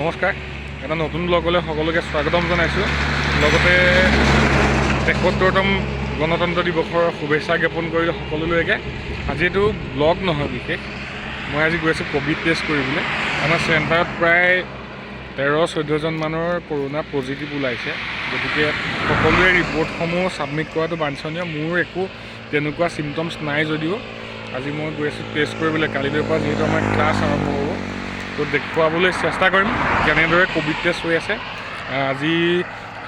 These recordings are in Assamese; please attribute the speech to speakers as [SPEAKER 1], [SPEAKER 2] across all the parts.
[SPEAKER 1] নমস্কাৰ, এটা নতুন ব্লগলৈ সকলোকে স্বাগতম জনাইছোঁ। লগতে 73তম গণতন্ত্ৰ দিৱসৰ শুভেচ্ছা জ্ঞাপন কৰিলোঁ সকলোলৈকে। আজি এইটো ব্লগ নহয় বিশেষ, মই আজি গৈ আছোঁ ক'ভিড টেষ্ট কৰিবলৈ। আমাৰ চেণ্টাৰত প্ৰায় 13-14জনমানৰ কৰোণা পজিটিভ ওলাইছে। গতিকে সকলোৱে ৰিপৰ্টসমূহ ছাবমিট কৰাটো বাঞ্ছনীয়। মোৰ একো তেনেকুৱা চিমটমছ নাই যদিও আজি মই গৈ আছোঁ টেষ্ট কৰিবলৈ। কালিলৈৰ পৰা যিহেতু আমাৰ ক্লাছ আৰম্ভ হ'ব, তো দেখুৱাবলৈ চেষ্টা কৰিম কেনেদৰে ক'ভিড টেষ্ট হৈ আছে। আজি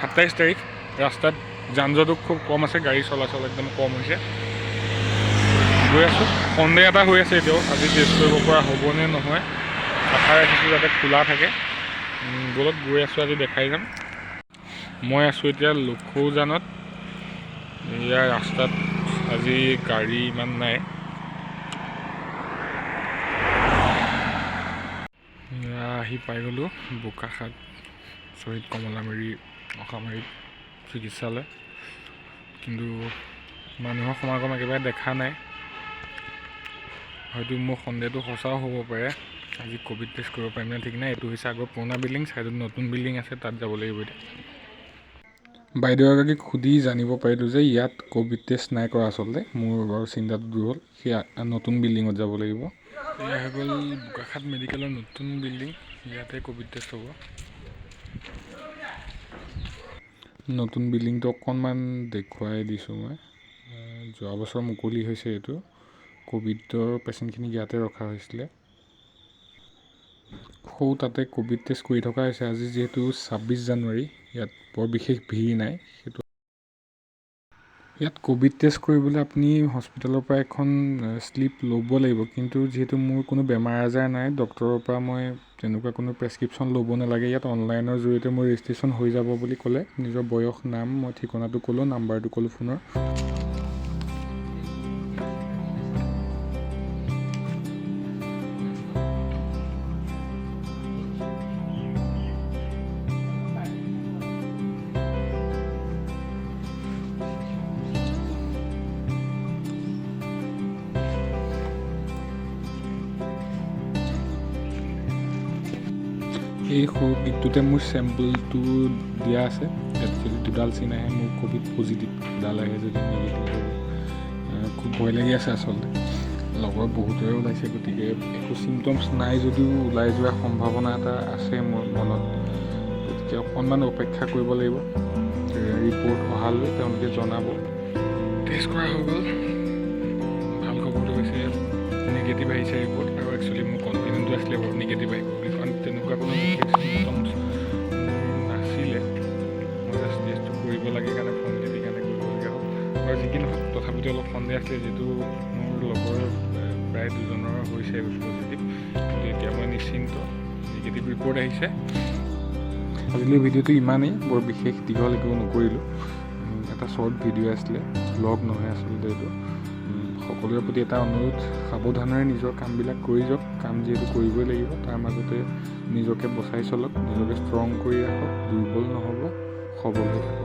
[SPEAKER 1] 27 তাৰিখ, ৰাস্তাত যান জঁটো খুব কম আছে, গাড়ী চলাচল একদম কম হৈছে। গৈ আছোঁ, সন্দেহ এটা হৈ আছে এতিয়াও আজি টেষ্ট কৰিব পৰা হ'বনে নহয়। আশা ৰাখিছোঁ যাতে খোলা থাকে। ব'লক, গৈ আছোঁ, আজি দেখাই যাম। মই আছোঁ এতিয়া লখৌজানত। ইয়াৰ ৰাস্তাত আজি গাড়ী ইমান নাই। এয়া আহি পাই গ'লোঁ বোকাখাত শ্বহীদ কমলাবাৰী অসামৰিক চিকিৎসালয়। কিন্তু মানুহৰ সমাগম একেবাৰে দেখা নাই। হয়তো মোৰ সন্দেহটো সঁচাও হ'ব পাৰে। আজি ক'ভিড টেষ্ট কৰিব পাৰিম নে ঠিক নাই। এইটো হৈছে আগৰ পুৰণা বিল্ডিং, ছাইডত নতুন বিল্ডিং আছে, তাত যাব লাগিব। এতিয়া বাইদেউ এগৰাকীক সুধি জানিব পাৰিলোঁ যে ইয়াত ক'ভিড টেষ্ট নাই কৰা। আচলতে মোৰ বাৰু চিন্তাটো দূৰ হ'ল, সেয়া নতুন বিল্ডিঙত যাব লাগিব। এয়া হৈ গ'ল বোকাখাত মেডিকেলৰ নতুন বিল্ডিং, ইয়াতে ক'ভিড টেষ্ট হ'ব। নতুন বিল্ডিংটো অকণমান দেখুৱাই দিছোঁ মই। যোৱা বছৰ মুকলি হৈছে এইটো। ক'ভিডৰ পেচেণ্টখিনিক ইয়াতে ৰখা হৈছিলে। সৌ তাতে ক'ভিড টেষ্ট কৰি থকা হৈছে। আজি যিহেতু 26 জানুৱাৰী, ইয়াত বৰ বিশেষ ভিৰ নাই। সেইটো ইয়াত ক'ভিড টেষ্ট কৰিবলৈ আপুনি হস্পিটেলৰ পৰা এখন শ্লিপ ল'ব লাগিব। কিন্তু যিহেতু মোৰ কোনো বেমাৰ আজাৰ নাই, ডক্টৰৰ পৰা মই তেনেকুৱা কোনো প্ৰেছক্ৰিপশ্যন ল'ব নালাগে। ইয়াত অনলাইনৰ জৰিয়তে মোৰ ৰেজিষ্ট্ৰেশ্যন হৈ যাব বুলি ক'লে। নিজৰ বয়স, নাম, মই ঠিকনাটো ক'লোঁ, নাম্বাৰটো ক'লোঁ ফোনৰ। এই সৰু কিটটোতে মোৰ চেম্পলটো দিয়া আছে। ইয়াত যদি দুডাল চিন আহে মোৰ ক'ভিড পজিটিভ, দুডাল আহে যদি নিগেটিভ হ'ব। খুব ভয় লাগি আছে আচলতে। লগৰ বহুতৰে ওলাইছে, গতিকে একো চিমটমছ নাই যদিও ওলাই যোৱাৰ সম্ভাৱনা এটা আছে মোৰ মনত। গতিকে অকণমান অপেক্ষা কৰিব লাগিব, ৰিপৰ্ট অহালৈ তেওঁলোকে জনাব। টেষ্ট কৰা হৈ গ'ল, ভাল খবৰটো হৈছে নিগেটিভ আহিছে ৰিপৰ্ট। আৰু একচুৱেলি মোৰ কনফিডেণ্টো আছিলে বাৰু নিগেটিভ আহিব বুলি, কাৰণ তেনেকুৱা কোনো বিশেষ চিমটমছ নাছিলে। মই জাষ্ট টেষ্টটো কৰিব লাগে কাৰণে, ফৰ্মেলিটিৰ কাৰণে কৰিবলগীয়া হ'ল। আৰু যি কি নহওক, তথাপিতো অলপ সন্দেহ আছিলে, যিহেতু মোৰ লগৰ প্ৰায় দুজনৰ হৈছে পজিটিভ। কিন্তু এতিয়া মই নিশ্চিন্ত, নিগেটিভ ৰিপৰ্ট আহিছে। আজিলৈ ভিডিঅ'টো ইমানেই, বৰ বিশেষ দীঘল একো নকৰিলোঁ। এটা শ্বৰ্ট ভিডিঅ' আছিলে, ব্লগ নহয় আচলতে এইটো। সকলোৰে প্ৰতি এটা অনুৰোধ, সাৱধানেৰে নিজৰ কামবিলাক কৰি যাওক। কাম যিহেতু কৰিবই লাগিব, তাৰ মাজতে নিজকে বচাই চলক, নিজকে ষ্ট্ৰং কৰি ৰাখক, দুৰ্বল নহ'ব, সবল হৈ থাকক।